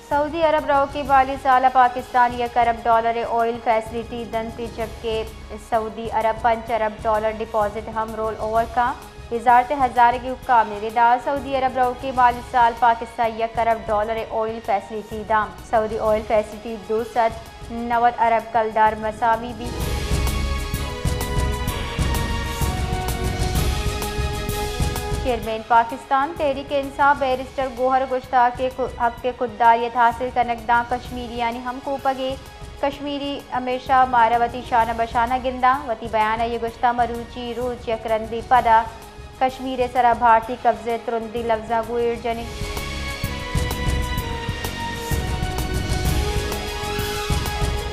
سعودی عرب روکیں مالی سال ءَ پاکستان ءَ یک ارب ڈالر ءِ آئل فیسلٹی دنت، چکے سعودی عرب پنچ ارب ڈالر ڈیپازٹ ہم رول اوور کاں۔ وزارت ہزارگیں حکام ءِ ردا سعودی عرب روکیں مالی سال پاکستان ءَ یک ارب ڈالر ءِ آئل فیسلٹی داں۔ سعودی آئل فیسلٹی دو سد نود ارب کلدار مساوی بیت۔ چیئرمین پاکستان تحریک انصاف بیرسٹر گوہر گوشتگ کہ حق خودداریت حاصل کنگ داں کشمیریانی ہمکوپگے، کشمیری ہمیشہ مارا وتی شانہ بشانہ گنداں۔ وتی بیان ءَ گوشتگ مروچی روچ یک رندے پدا کشمیر ءِ سرا بھارتی قبضہ ءِ ترندیں لبزاں گوں ایر جنیں۔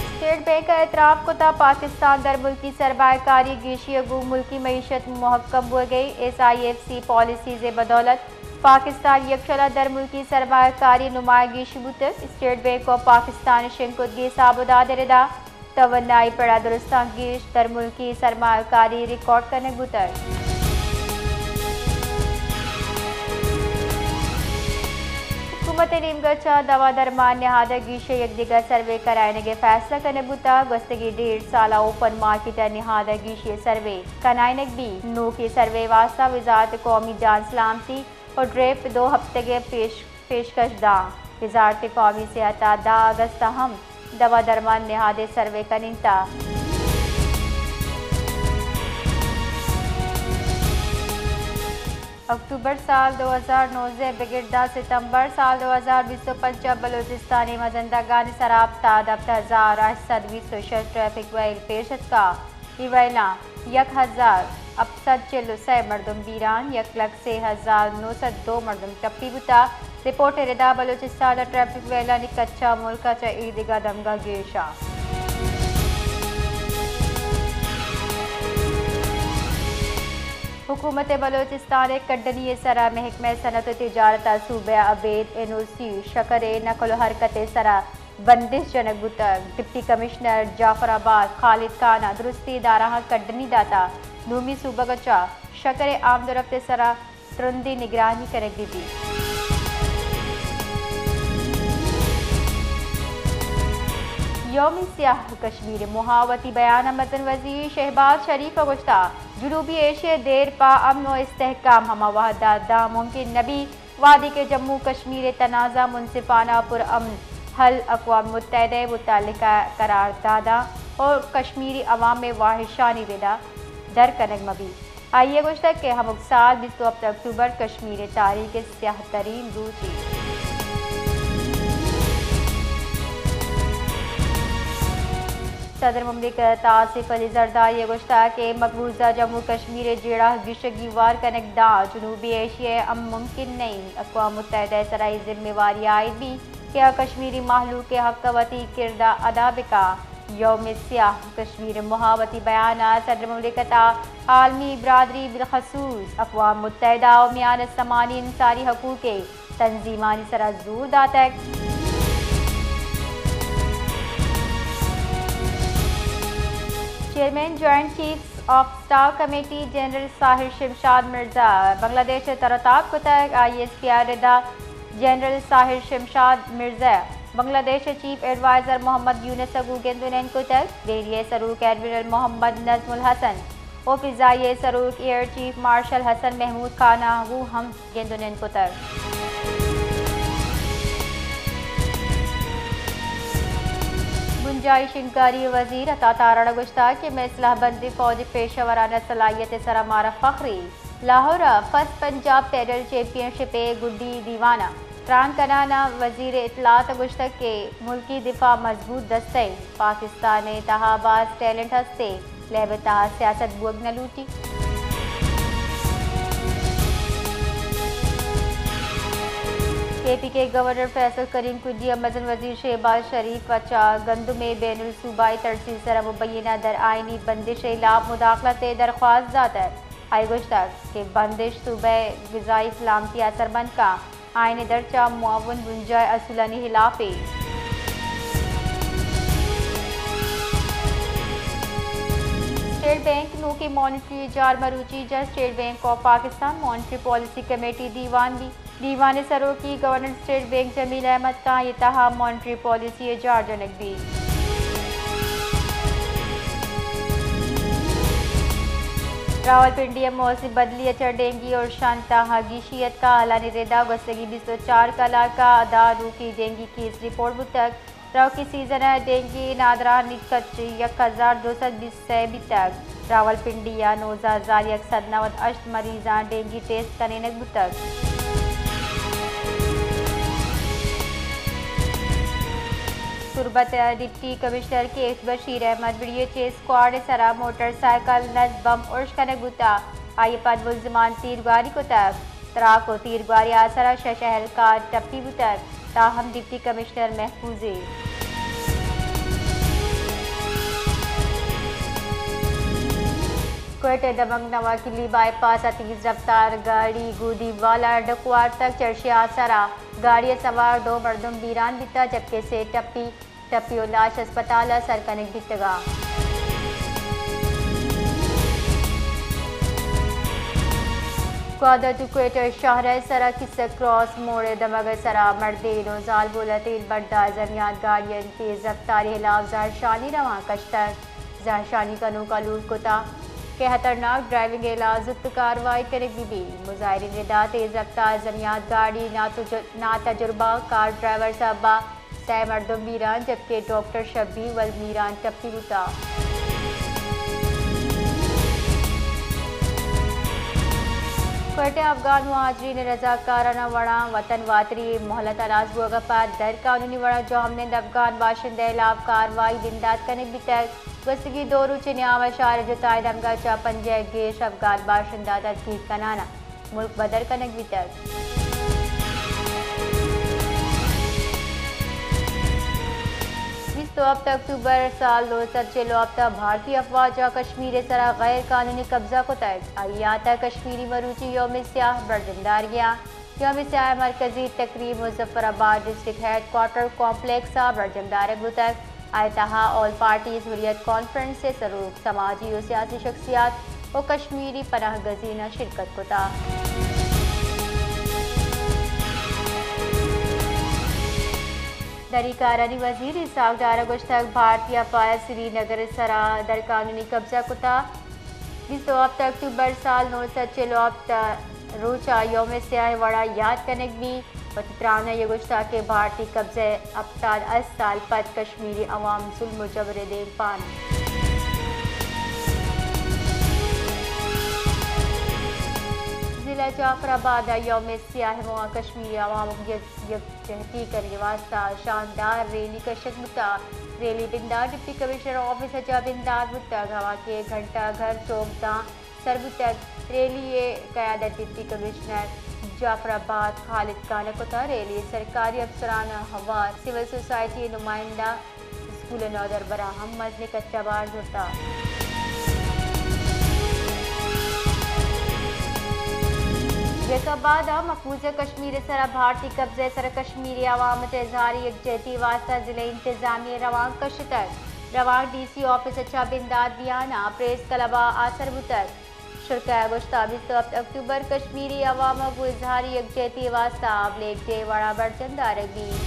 اسٹیٹ بینک ءَ اعتراف کتگ پاکستان درملکی سرمایہ کاری گیشی ءَ گوں ملکی معیشت مہکم بوگ ءَ، S I F C policies ءِ بدولت پاکستان یکشلا درملکی سرمایہ کاری نمایاں گیشی بوتگ۔ اسٹیٹ بینک آف پاکستان ءِ شنگ کتگیں حساب ءُ داد ءِ ردا توانائی پڑا درستاں گیش درملکی سرمایہ کاری ریکارڈ کنگ بوتگ۔ حکومت ءِ نیمگ ءَ چہ دوا درمان نہاد ءَ گیش ءَ یک دگہ سروے کرائینگ ءِ فیصلہ کنگ بوتگ۔ گوستگیں ڈیڑھ سال ءَ اوپن مارکیٹ ءَ نہاد ءَ گیشی ءِ سروے کنائینگ بیت۔ نوکیں سروے ءِ واستہ وزارت قومی جان سلامتی ءُ ڈریپ دو ہپتگ ءِ پیش پیشکش داں۔ وزارت قومی صحت ءَ دہ اگست ءَ ہم دوا درمان نہاد ءِ سروے کنینتگ۔ اکتوبر سال دو ہزار نوزدہ ءَ بگر داں ستمبر سال دو ہزار بیست ءُ پنچ ءَ بلوچستان ءِ مزن ڈگانی سرا ہپتاد ہپت ہزار ہشت سد بیست ءُ شش ٹریفک وائل پیش اتکگ۔ اے وائلاں یک ہزار ہپت سد چل ءُ سئے مردم بیران، یک لکھ سے ہزار نو سد دو مردم ٹپی بوتگ۔ رپورٹ ءِ ردا بلوچستان ءَ ٹریفک وائلانی کچ ءَ ملک ءَ چہ ایدگہ دمگ ءَ گیش اَنت۔ حکومت بلوچستان ءِ کڈنی ءِ سرا محکمہ صنعت ءُ تجارت ءَ صوبہ ءَ ابید این او سی شکر ءِ نقل ءُ حرکت ءِ سرا بندش جنگ بوتگ۔ ڈپٹی کمشنر جعفر آباد خالد خان ءَ درستیں ادارہاں کڈنی داتگ۔ نومی صوبگ ءَ چہ شکر ءِ آمد ءُ رپت ءِ سرا ترندیں نگرانی کنگ بہ بیت۔ یوم سیاہ کشمیر ءِ موہ ءَ وتی بیان ءَ مزن وزیر شہباز شریف ءَ گوشتگ، جنوبی ایشیا ءِ دیر پہ امن ءُ استحکام ہما وہد ءَ داں ممکن نہ بیت وہدے کہ جموں و کشمیر ءِ تنازعہ منصفانہ پرامن حل اقوام متحدہ ءِ متعلقہ قرارداداں ءُ کشمیری عوام ءِ واہشانی ردا در کنگ مہ بیت۔ آئی ءَ گوشتگ کہ ہمک سال بیست ءُ ہپت اکتوبر کشمیر ءِ تاریخ ءِ سیاہ ترین روچے۔ صدر مملکت آصف علی زرداری ءَ گوشتگ کہ مقبوضہ جموں و کشمیر ءِ جیڑہ گیشگ ءَ ہوار کنگ داں جنوبی ایشیا ءِ امن ممکن نہ اِنت۔ اقوام متحدہ ءِ سرا اے ذمہ واری عائد بیت کہ آ کشمیری مہلوک ءِ حق ءَ وتی کرد ءَ ادا بہ کنت۔ یوم سیاہ کشمیر ءِ موہ ءَ وتی بیان ءَ صدر مملکت ءَ عالمی برادری بالخصوص اقوام متحدہ ءُ میان استمانی انسانی حقوق ءِ تنظیمانی سرا زور داتگ۔ Chairman joint chiefs of staff committee general Sahir Shamshad Mirza Bangladesh ءَ تر ءُ تاب کتگ۔ آئی ایس پی آر ءِ ردا جنرل ساحر شمشاد مرزا بنگلہ دیش ءِ چیف ایڈوائزر محمد یونس ءَ گوں گند ءُ نند کتگ۔ دہلی ءِ سروک ایڈمرل محمد نظم الحسن ءُ فضائیہ ءِ سروک ایئر چیف مارشل حسن محمود خان ءَ گوں ہم گند ءُ نند کتگ۔ بنجاہی شنگکاری ءِ وزیر عطا تارڑ ءَ گوشتگ کہ مئے سلاہ بندیں فوج ءِ پیشہ ورانہ صلاحیت ءِ سرا مارا فخرے۔ لاہور ءَ پس پنجاب پیڈل چیمپئن شپ ءِ گڈی دیوان ءَ تران کنان ءَ وزیر اطلاعات ءَ گوشتگ کہ ملکی دفاع مضبوط دستہ اِنت، پاکستان ءِ تہا باز ٹیلنٹ ہست اِنت، لیب ءِ تہا سیاست بوگ نہ لوٹیت۔ کے پی کے گورنر فیصل کریم کڈی ءَ مزن وزیر شہباز شریف ءَ چہ گندم ءِ بین الصوبائی ترسیل ءِ سرا مبینہ در آئینی بندش ءِ ہلاپ مداخلت ءِ درخواست داتگ۔ آئی ءَ گوشتگ کہ بندش صوبہ ءِ غذائی سلامتی ءَ اثرمند کنت، آئین ءِ درچ ءَ معاون بنجاہی اصولانی ہلاپ اِنت۔ اسٹیٹ بینک نوکیں مانیٹری اجہار، مروچی جا state bank of Pakistan monetary policy committee دیوان بی۔ دیوان ء سروکی گورنر اسٹیٹ بینک جمیل احمد خان، آئی ء تہا مانیٹری پالیسی اجہار جنگ بی۔ راولپنڈی ء موسم بدلی ء چہ ڈینگی ارشان تہا گیشی اتکا، حالانی ردا گوستگی بیست و چار کلاک ء دہ نوکیں ڈینگی کیس رپورٹ بوتگ۔ روکی سیزن ء ڈینگی نادرانی کچ یک ہزار دو سد بیست سئے بیتگ۔ راولپنڈی ء نوزدہ ہزار یک سد نود ہشت مریضاں ڈینگی ٹیسٹ کنینگ بوتگ۔ تربت ء ڈپٹی کمشنر کے ایچ Bashir Ahmad B D H A squad ء سرا موٹر سائیکل نز بمب ارش کنگ بوتگ، آئی ء پد ملزمان تیرگواری کتگ۔ تراک و تیرگواری آسرا شش اہلکار ٹپی بوتگ، تاہم ڈپٹی کمشنر محفوظ انت۔ کوئٹہ دمگ نواکلی بائی پاس ء تیز رفتار گاڑی گودی والا ڈکوارتگ، چرشی آسرا گاڑی ء سوار دو مردم بیران بیتگ، جبکہ سے ٹپی ٹپی و لاش ہسپتال ء سر کنگ بیتگ ء۔ گوادر ٹو کوئٹہ شہر ء سرا کسہ کراس موڑ ء دمگ ء سرا مردین و زالبول ء تیل بردار زمیات گاڑی ء تیز رفتاری ہلاف زہرشانی روان کشتگ۔ زہرشانی کنوک ء لوٹ کتگ کہ خطرناک ڈرائیونگ ء ہلاف زوت کاروائی کنگ بہ بیت۔ مظاہرین ردا تیز رفتار زمیات گاڑی ناتج-، ناتجربہ کار ڈرائیور سبب ء سئے مردم میران، جبکہ ڈاکٹر شبیر ول میران ٹپی بوتگ۔ کوئٹہ افغان مہاجرین رضاکارانہ وڑاں وطن واتری مہلت ہلاس بوگ ء پد غیر قانونی وڑاں جہمنند افغان باشندہ ء ہلاف کاروائی بندات کنگ بیتگ۔ گوستگی دو روچ ء نیام ء شہر جتائیں دمگا چہ پنجاہ ء گیش افغان باشندہ دزگیر کنان ء ملک بدر کنگ بیتگ۔ بیست و ہپت اکتوبر سال نو سد چل و ہپت ء بھارتی افواج ء کشمیر ء سرا غیر قانونی قبضہ کتگ۔ آئی ء تہ کشمیری مروچی یوم سیاہ برجم دارگ ء انت۔ یوم سیاہ ء مرکزی تقریب مظفر آباد ڈسٹرکٹ ہیڈ کوارٹر کمپلیکس ء برجم دارگ بوتگ۔ آئی ء تہا آل پارٹیز حریت کانفرنس ء سروک، سماجی و سیاسی شخصیات و کشمیری پناہ گزیناں شرکت کتگ۔ دری کارانی وزیر اسحاق ڈار ء گوشتگ، بھارتی افواج ء سری نگر ء سرا در قانونی قبضہ کتگ۔ بیست و ہپت اکتوبر سال نو سد چل و ہپت ء روچ ء یوم سیاہ ء وڑ ء یات کنگ بیت۔ وتی تران ء گوشتگ کہ بھارتی قبضہ ء ہپتاد ہشت سال پد کشمیری عوام ظلم و جبر ء دیمپان انت۔ ضلع جعفر آباد ء یوم سیاہ ء موہ کشمیری عوام یک یکجہتی کنگ ء واستہ شاندار ریلی کشگ بوتگ۔ ریلی بندات ڈپٹی کمشنر آفس ء چہ بندات بوتگ، ہما کہ گھنٹہ گھر چوک داں سر بوتگ۔ ریلی ء قیادت ڈپٹی کمشنر جعفر آباد خالد خان ء کتگ۔ ریلی ء سرکاری افسران ء ہوار، سول سوسائٹی ء نمائندہ، اسکول ء نودربراں ہم مزنیں کچ ء بار زرتگ۔ جیکب آباد ء مقبوضہ کشمیر ء سرا بھارتی قبضہ ء سرا کشمیری عوام ء چہ اظہار یکجہتی ء واستہ ضلع انتظامیہ ء روانک کشتگ۔ روانک ڈی سی آفس ء چہ بندات بیان ء پریس کلب ء آسر بوتگ۔ شرکا ء گوشتگ، بیست و ہپت اکتوبر کشمیری عوام ء گوں اظہار یکجہتی ء واستہ بلیک ڈے ء وڑا برجم دارگ بیت۔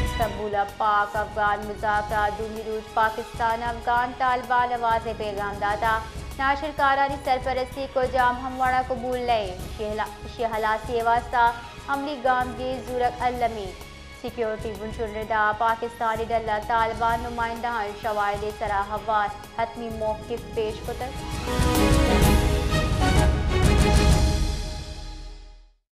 استنبول ء پاک افغان مذاکرات دومی روچ پاکستان ء افغان طالبان ء واضح پیغام داتگ، ناشرکارانی سرپرستی کجام ہم وڑا قبول نہ انت، ایشی ہلا-، ایشی ہلاسی ء واستہ عملی گامگیج زورگ المی۔ سیکیورٹی بنشون ردا پاکستانی ڈل ء طالبان نمائندہاں شواہد ء سرا ہوار حتمی موقف پیش کتگ۔